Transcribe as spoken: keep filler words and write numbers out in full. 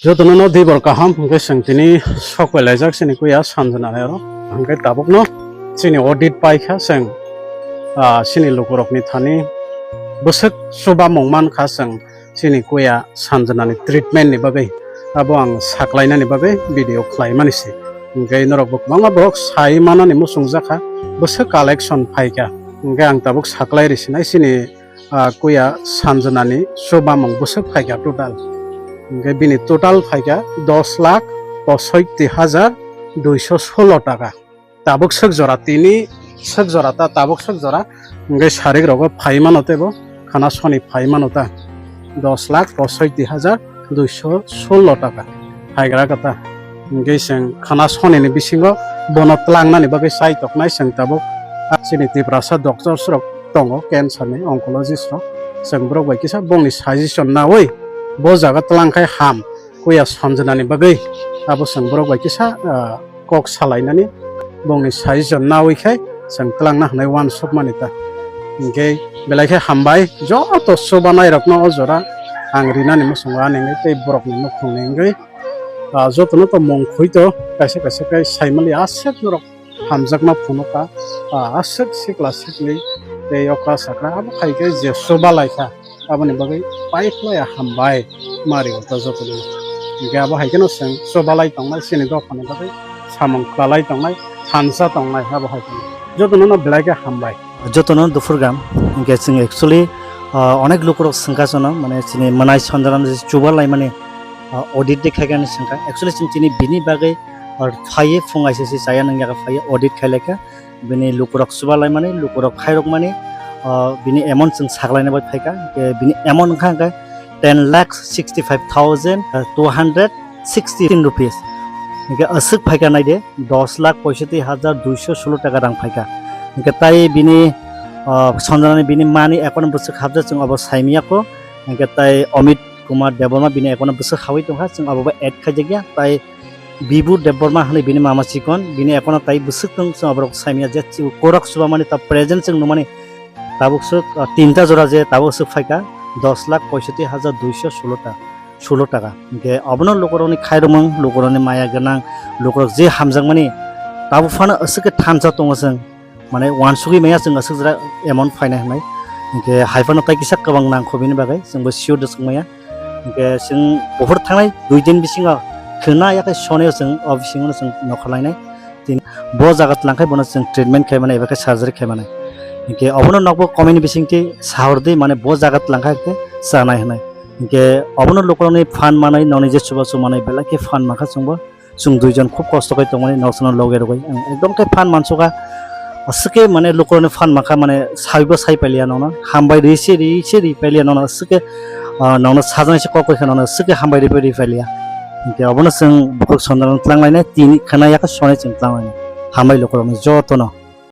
Jotono no dibor kaham, hwnkhe chwng tini sok pai laijak chini kuya Sanjana ni oro. Hwnkhe tabukno chini audit paikha chwng, ah, chini lukurokni thani bwswk chubamung mankha chwng chini kuya Sanjana ni treatment ni bagwi. Abo ang saklainani bagwi video khlaimani se. Hwnkhe norokbo kwbangma borok sai manani muchungjakha, bwswk collection phaikha. Hwnkhe ang tabuk saklai risinai chini ah, kuya Sanjana ni chubamung bwswk phaikha total. Hwnkhe bini total phaikha dos lakh posoitti hajar duiso solo taka. Tabuk swk jora tini swk jora ta tabuk swk jora. Hwnkhe sarik rogo phai mano teibo khana soni phai mano ta dos lakh posoitti hajar duiso solo taka. Phaigra kata. Hwnkhe chwng khana soni ni bisingo bono tlangnani bagwi chai toknai chwng tabuk chini Tiprasa doctors rok tongo, cancer ni oncologist rok. Chwng borok bai kisa bongni suggestion nawi bo jaga tlang khai ham, kuya Sanjana ni bagwi abo chwng borok bai kisa, ah, kok salainani bongni suggestion nawi khai chwng tlangna hwnwi uansukmani ta. Hwnkhe belai khe hambai joto chubanai rokno o jora ang rinani muchungo ani wngwi tei borokni nukhungni wngwi, ah, jotono to mung khui to kaisa kaisa khe saimali aswk norok hamjakma phunukha, ah, aswk sikla sikli tei okra sakra abo hai khe je chuba lai kha, aboni bagwi paiphlaiya hambai mari o ta jotono. Hwnkhe abo hai kheno chwng chuba lai tongnai chini dophani bagwi samung kla lai tongnai, thansa tongnai abo hai kheno jotono no belai khe hambai. Jotono duphur gam, hwnkhe chwng actually, ah, onek lukurok swngkha jono, mane chini mwnai Sanjana je chuba laimani, ah, audit de khaikha hinwi swngkha. Actually chwng chini bini bagwi, ah, phaiwi phung aisesi chaya nangya khe phaiwi audit khailaikha. Bini lukurok chuba laimani, lukurok khairokmani, ah, bini amount chwng saklaina bai phaikha. Hwnkhe bini amount wngkha hwnkhe ten lakh sixty five thousand two hundred sixteen rupees. Hwnkhe aswk phaikha naide, dos lakh poishotti hajar duiso solo taka rang phaikha. Hwnkhe tai bini, ah, Sanjana ni bini mani account bwswk habjak chwng obo saimiyakho. Hwnkhe tai Amit Kumar Debbarma bini account bwswk hawi tongkha, chwng obo bai add khaijakya. Tai Bibu Debbarma hwnwi bini mama chikon, bini account tai bwswk tong chwng oborok saimiya je chi-, korak chubamani ta present chwng nukmani tabuk swk, ah, tinta jora je tabuk swk phaikha dos lakh poishotti hajar duiso solo ta. Solo taka. Hwnkhe obono lukurokni khairokmung, lukurokni maya gwnang, lukurok je hamjakmani, tabuk phano aswk khe thansa tongo chwng. Mane uansugwi maya chwng aswk jora amount phainai hwnwi. Hwnkhe hai phano tai kisa kwbang nangkho bini bagwi, chwngbo sure de swngmaya. Hwnkhe chwng buphur thangnai dui din bisingo khwna yakhe sonio chwng o bisingono chwng nokha lainai. Tini bo jaga tlang khai bono chwng treatment khai mano eba khe surgery khai mano. Hwnkhe obono nokbo comment bisingtwi sahor di, mane bo jaga tlang khai khe chanai hwnwi. Hwnkhe obono lukurokni phan manwi nokni je chubachu manwi belai khe phan mankha chwngbo. Chwng duijon khub kosto khai tongmani nok chwngno loge rwgwi. Ang ekdom khe phan mansukha. Aswk khe mane lukurokni phan mankha mane saibo sai pailiya nokno. Hambai ri se ri se ri pailiya nokno aswk khe, ah, nokno sajani se kok koi kha nokno aswk khe hambai ri ri pailiya. Hwnkhe obono chwng bukhuk Sanjana tlang lainai tini khwna yakhe sonai chwng tlang lainai. Hambai lukurokni jotono.